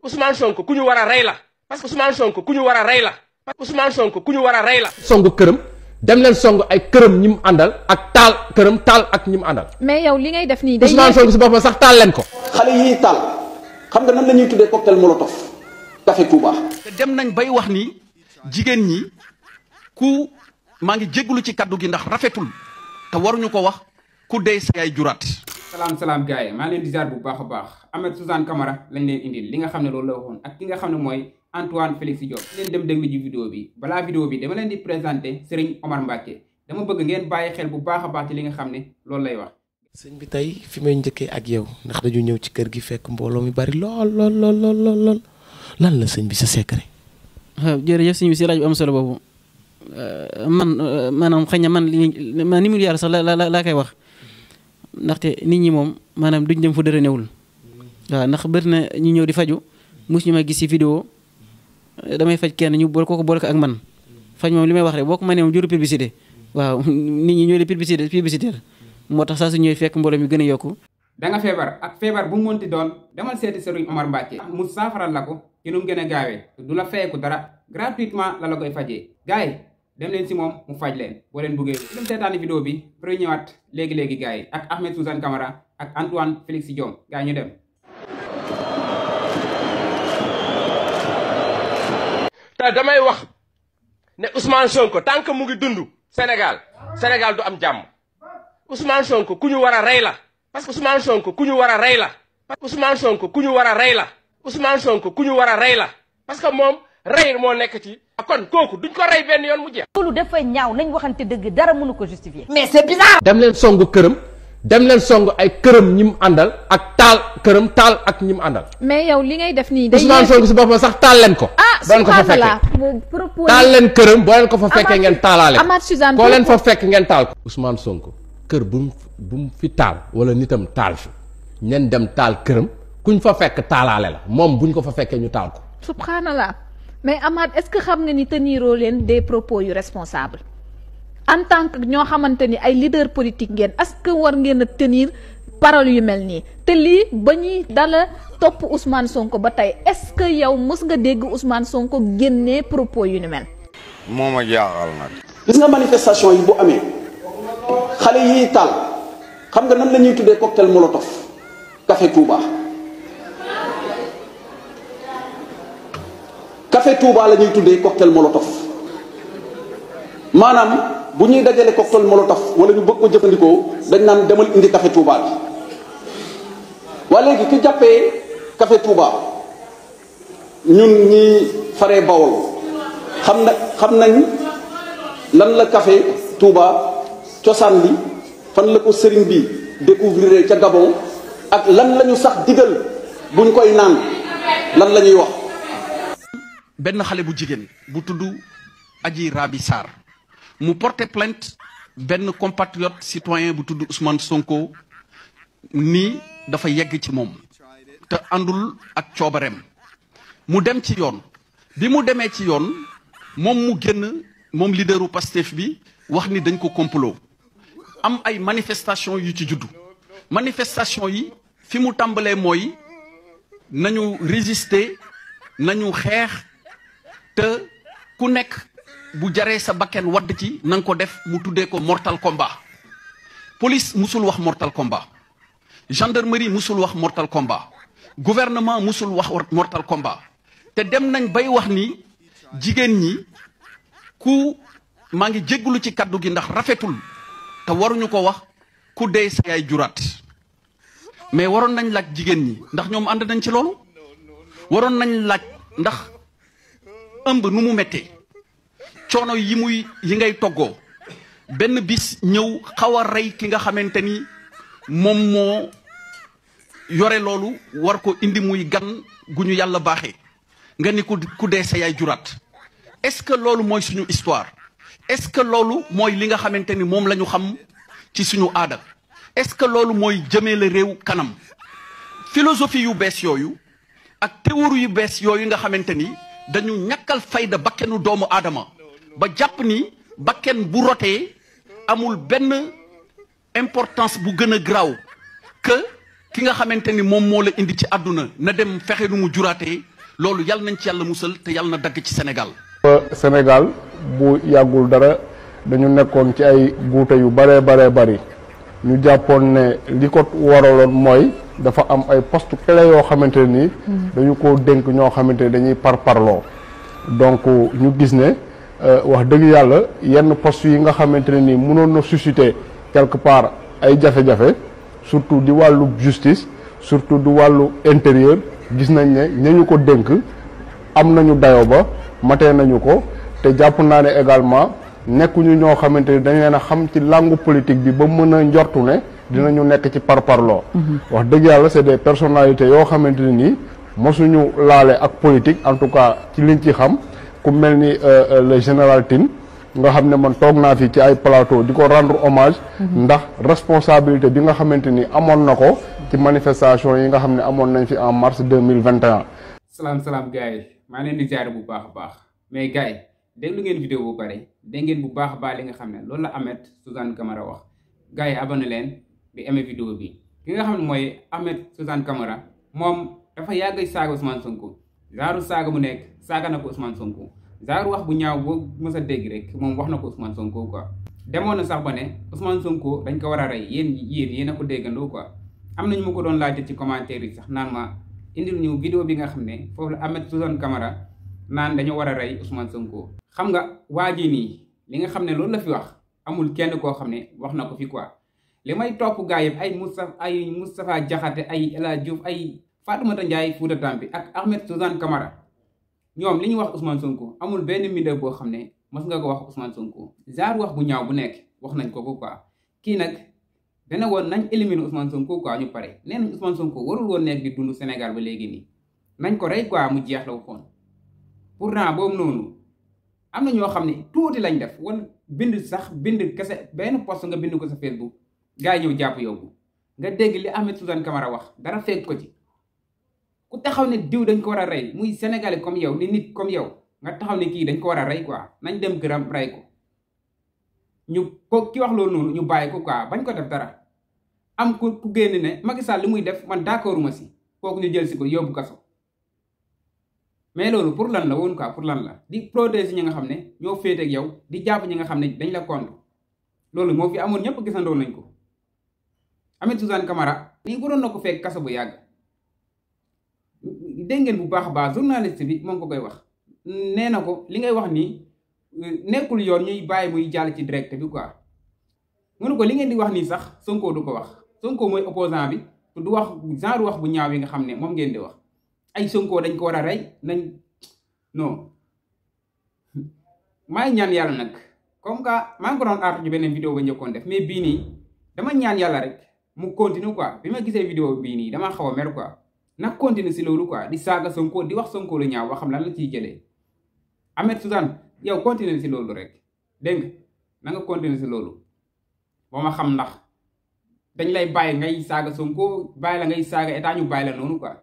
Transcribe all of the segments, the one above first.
Ousmane Sonko ku ñu war a rey la parce que Ousmane Sonko ku ñu war a rey la Ousmane Sonko ku ñu war a rey la. songu këram dem leen songu ay këram ñi mu àndal ak taal këram taal ak ñi mu àndal. mais yow li ngay def nii day Ousmane Sonko si boppam sax taal leen ko. xale yi taal xam nga nan la ñuy tuddee cocktail molotov café Touba. te dem nañ bay wax ni jigéen ñi ku maa ngi jégalu ci kaddu gi ndax rafetul te waruñu ko wax ku dee sa yaay juraat. salaam gars yi maa ngi leen di ziar bu baax a baax Ahmed Suzanne Camara lañ leen indil li nga xam ne loolu la waxoon ak ki nga xam ne mooy Antoine Félix Diome leen dem déglu ji vidéo bi balaa vidéo bi dama leen di présenté Serigne Omar Mbacké dama bëgg ngeen bàyyi xel bu baax a baax ci li nga xam ne loolu lay wax. sëñ bi tey fi may njëkkee ak yow ndax dañu ñëw ci kër gi fekk mbooloo mi bari lool lan la sëñ bi sa secret. jërëjëf sëñ bi si laaj bu am solo boobu maanaam xëy na man ni mu yàlla sax laa koy wax ndaxte nit ñi moom maanaam duñ dem fu dara newul waaw ndax bëri na ñu ñëw di faju mus ñu ma gis si vidéo damay faj kenn ñu boole ko ak man faj moom li may wax rek boo ko mënee moom juru publicité waaw nit ñi ñoo di publicité moo tax saa su ñëwee fekk mbooloo mi gën a yokku. da nga feebar ak feebar bu mu mënti doon demal seeti Serigne Omar Mbacké mu saafaral la ko ci nu mu gën a gaawee du la fayeeku dara gratuitement la koy fajee gars yi dem leen si moom mu faj leen boo leen buggee dem seetaani vidéo bi pour ñëwaat léegi gars yi ak Ahmed Suzanne Camara ak Antoine Félix Diome gars yi ñu dem. te damay wax ne Ousmane Sonko tant que mu ngi dund Sénégal du am jàmm Ousmane Sonko ku ñu war a rey la parce que Ousmane Sonko ku ñu war a rey la Ousmane Sonko ku ñu war a rey la Ousmane Sonko ku ñu war a rey la parce que moom rey moo nekk ci. kon kooku duñ ko rey benn yoon mu jeex. loolu dafay ñaaw nañ waxante dëgg dara mënu ko justifier. mais c'est bizarre. dem leen songu këram dem leen songu ay këram ñi mu àndal ak taal këram taal ak ñi mu àndal. mais yow li ngay def nii day Ousmane Sonko si boppam sax taal leen ko. boo leen ko fa fekkee taal leen këram boo leen ko fa fekkee ngeen taalaale ko koo leen fa fekk ngeen taal ko. Ousmane Sonko kër bu mu fi taal wala nitam taal fi ñen dem taal këram kuñ fa fekk taalaale la moom buñ ko fa fekkee ñu taal ko. subhanallah mais Amath est-ce que xam nga ni teniroo leen des propos yu responsable en tant que ñoo xamante ni ay leader politique ngeen est-ce que war ngeen a tenir parole yu mel nii te lii ba ñuy dala topp Ousmane Sonko ba tey est-ce que yow mës nga dégg Ousmane Sonko génnee propos yu ni mel. moo ma jaaxal nag. gis nga manifestation yi bu amee xale yi taal xam nga nan la ñuy tuddee cocktail molotov café Touba. café Touba la ñuy tuddee cocktail molotov maanaam bu ñuy dajale cocktail molotov wala ñu bëgg ko jëfandikoo dañ naan demal indi café Touba bi waa léegi ki jàppee café Touba ñun ñi faree Bawol xam nañ lan la café Touba cosaan li fan la ko sëriñ bi découvrir ca Gabon ak lan lañu sax digal buñ koy naan lan la ñuy wax. benn xale bu jigéen bu tudd Adji Raby Sarr mu porté plainte benn compatriote citoyen bu tudd Ousmane Sonko nii dafa yegg ci moom te àndul ak coobareem mu dem ci yoon bi mu demee ci yoon moom mu génn moom leaderu Pastef bi wax ni dañ ko complot am ay manifestation yu ci juddu manifestation yi fi mu tàmbalee mooy nañu résister nañu xeex te ku nekk bu jaree sa bakken wadd ci na nga ko def mu tuddee ko mortal combat police musul wax mortal combat gendarmerie musul wax mortal combat gouvernement musul wax mortal combat te dem nañ bay wax ni jigéen ñi ku maa ngi jégalu ci kaddu gi ndax rafetul te waruñu ko wax ku dee sa yaay juraat mais waroon nañ laaj jigéen ñi ndax ñoom ànd nañ ci loolu waroon nañ laaj ndax ëmb nu mu méttee coono yi ngay toggoo benn bis ñëw xaw a rey ki nga xamante ni moom moo yore loolu war ko indi muy gan gu ñu yàlla baaxee nga ni ku dee sa yaay juraat est-ce que loolu mooy suñu histoire est-ce que loolu mooy li nga xamante ni moom la ñu xam ci suñu aada est-ce que loolu mooy jëmee la réew kanam philosophie yu bees yooyu ak théorie yu bees yooyu nga xamante ni dañu ñàkkal fayda bakkenu doomu aadama ba jàpp ni bakken bu rotee amul benn importance bu gën a garaaw que ki nga xamante ni moom moo la indi ci àdduna na dem fexe nu mu juraatee loolu yàlla nañ ci yàlla musal te yàlla na dagg ci Sénégal. Sénégal bu yàggul dara dañu nekkoon ci ay guute yu bëree bari ñu jàppoon ne li ko waraloon mooy dafa am ay poste clé yoo xamante ni dañu ko dénk ñoo xamante ni dañuy parparloo donc ñu gis ne wax dëgg yàlla yenn poste yi nga xamante ne ni mënoon na susciter quelque part ay jafe-jafe surtout di wàllu justice surtout di wàllu intérieur gis nañ ne ñañu ko dénk am nañu dayo ba matee nañu ko te jàpp naa ne également nekkuñu ñoo xamante ni dañ leen a xam ci langue politique bi ba mën a njortu ne dinañu nekk ci parparloo wax dëgg yàlla c'est des personnalités yoo xamante ne nii mosuñu laale ak politique en tout cas ci liñ ci xam ku mel ni le général Tine nga xam ne man toog naa fi ci ay plateau di ko rendre hommage ndax responsabilité bi nga xamante ni amoon na ko ci manifestation yi nga xam ne amoon nañ fi en mars 2021. salaam gars yi maa leen di ziar bu baax a baax mais gars yi déglu ngeen vidéo bu pare dégg ngeen bu baax a baax li nga xam ne loolu la Ahmed Suzanne Camara wax gars yi abonné leen di aimé vidéo bi ki nga xam ne mooy Ahmed Suzanne Camara moom dafa yàgg saaga Ousmane Sonko genre saaga mu nekk saaga na ko Ousmane Sonko genre wax bu ñaaw boo mës a dégg rek moom wax na ko Ousmane Sonko quoi demoon na sax ba ne Ousmane Sonko dañ ko war a rey yéen a ko déggandoo quoi am na ñu ma ko doon laajte ci commentaire yi sax naan ma indil ñu vidéo bi nga xam ne foofu la Ahmed Suzanne Camara naan dañoo war a rey Ousmane Sonko. xam nga waa ji nii li nga xam ne loolu la fi wax amul kenn koo xam ne wax na ko fi quoi li may topp gaa yëpp ay Moustapha Diakhaté ay El Hadj Diouf ay Fatoumata Ndiaye Fouta Tampi ak Ahmed Suzanne Camara ñoom li ñu wax Ousmane Sonko amul benn mbir boo xam ne mos nga ko wax Ousmane Sonko genre wax bu ñaaw bu nekk wax nañ ko quoi kii nag dana woon nañ éliminer Ousmane Sonko quoi ñu pare nee nañ Ousmane Sonko warul woon nekk di dund Sénégal ba léegi nii nañ ko rey quoi mu jeex la waxoon pourtant boobu noonu am na ñoo xam ne tuuti lañ def wala bind kese benn post nga bind ko sa Facebook gars yi ñëw jàpp yóbbu nga dégg li Ahmed Suzanne Camara wax dara fekk ko ci ku taxaw ne diw dañ ko war a rey muy sénégalais comme yow ni nit comme yow nga taxaw ne kii dañ ko war a rey quoi nañ dem këram rey ko ki wax loolu noonu ñu bàyyi ko quoi bañ ko def dara am ku génn ne Macky Sall li muy def man d'accorduma si kooku ñu jël si ko yóbbu kaso mais loolu pour lan la woon quoi pour lan la di protéger ñi nga xam ne ñoo féete ak yow di jàpp ñi nga xam ne dañ la contre loolu moo fi amoon ñëpp gisandoo nañ ko Ahmed Suzanne Camara nii waroon na ko fekk kaso bu yàgg dégg ngeen bu baax a baax journaliste bi moom ko koy wax nee na ko li ngay wax nii nekkul yoon ñuy bàyyi muy jàll ci direct bi quoi mu ne ko li ngeen di wax nii sax Sonko du ko wax Sonko mooy opposant bi du wax genre wax bu ñaaw yi nga xam ne moom ngeen di wax ay Sonko dañ ko war a rey nañ non maa ngi ñaan yàlla nag comme que maa ngi ko doon aar ci beneen vidéo ba njëkkoon def mais bii nii dama ñaan yàlla rek mu continue quoi bi ma gisee vidéo bii nii dama xaw a mer quoi nag continue si loolu quoi di saaga Sonko di wax Sonko lu ñaaw ba xam lan la ciy jëlee Ahmed Suzanne yow continue si loolu rek dégg nga na nga continue si loolu ba ma xam ndax dañ lay bàyyi ngay saaga Sonko bàyyi la ngay saaga état ñu bàyyi la noonu quoi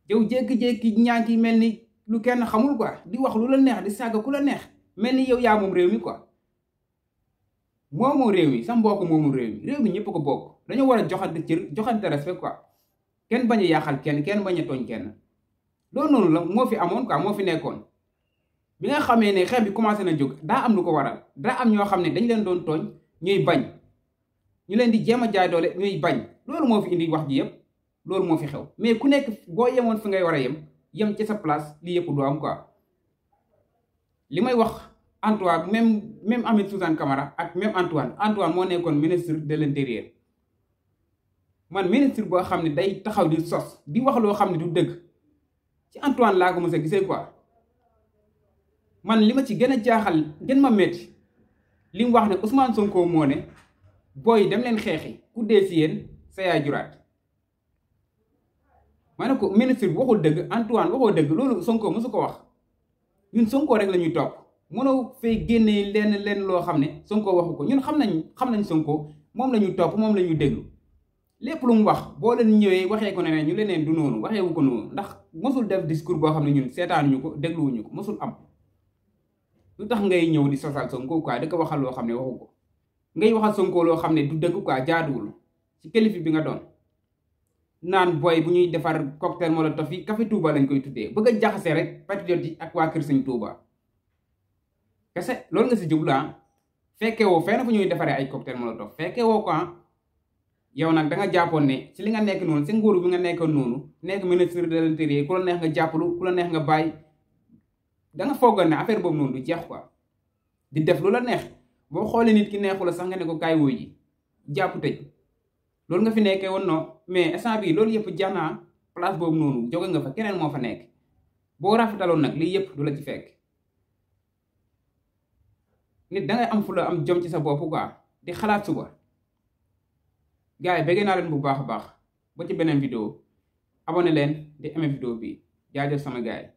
yow jékki-jékki ñaa ngi mel ni lu kenn xamul quoi di wax lu la neex di saaga ku la neex mel ni yow yaa moom réew mi quoi moomoo réew mi sa mbokk moomu réew mi ñëpp ko bokk dañoo war a joxante cër joxante respect quoi kenn bañ a yàqal kenn bañ a tooñ kenn loolu noonu la moo fi amoon quoi moo fi nekkoon bi nga xamee ne xeex bi commencé na jóg daa am lu ko waral daa am ñoo xam ne dañ leen doon tooñ ñuy bañ ñu leen di jéem a jaay doole ñuy bañ loolu moo fi indi wax ji yëpp loolu moo fi xew mais ku nekk boo yemoon fi ngay war a yem ci sa place lii yëpp du am quoi li may wax Antoine même Ahmed Suzanne Camara ak même Antoine moo nekkoon ministre de l'intérieur man ministre boo xam ne day taxaw di sos di wax loo xam ne du dëgg ci Antoine laa ko mos a gisee quoi man li ma ci gën a jaaxal gën ma metti li mu wax ne Ousmane Sonko moo ne booy dem leen xeexi ku dee si yéen sa yaay juraat ma ne ko ministre bi waxul dëgg Antoine waxoo dëgg loolu Sonko mosu ko wax ñun Sonko rek la ñuy topp mënoo fay génnee lenn loo xam ne Sonko waxu ko ñun xam nañ Sonko moom la ñuy topp moom la ñuy déglu lépp lu mu wax boo leen ñëwee waxee ko ne ñu leneen du noonu waxee wu ko noonu ndax mosul def discours boo xam ne ñun seetaanuñu ko dégluwuñu ko mosul am lu tax ngay ñëw di sosal Sonko quoi di ko waxal loo xam ne waxu ko ngay waxal Sonko loo xam ne du dëgg quoi jaaduwul ci kilifa bi nga doon naan boy bu ñuy defar cocktail molotov yi café Touba lañ koy tuddee bëgg a jaxase rek patriote yi ak waa kër Sëñ Touba kese loolu nga si jublu fekke woo fenn fu ñuy defaree ay cocktail molotov fekke woo ko yow nag da nga jàppoon ne ci li nga nekk noonu si nguuru bi nga nekkoon noonu nekk ministre de l'intérieur ku la neex nga jàppalu ku la neex nga bàyyi da nga foogoon ne affaire boobu noonu du jeex quoi di def lu la neex boo xoolee nit ki neexu la sax nga ne ko kaay wooy ji jàpp tëj loolu nga fi nekkee woon non mais instant bii loolu yëpp jeex na place boobu noonu jóge nga fa keneen moo fa nekk boo rafetaloon nag lii yëpp du la ci fekk nit dangay am fu la am jom ci sa bopp quoi di xalaat suba gars yi bëgg naa leen bu baax a baax ba ci beneen vidéo abonné leen di aimé vidéo bi jaajëf sama gars yi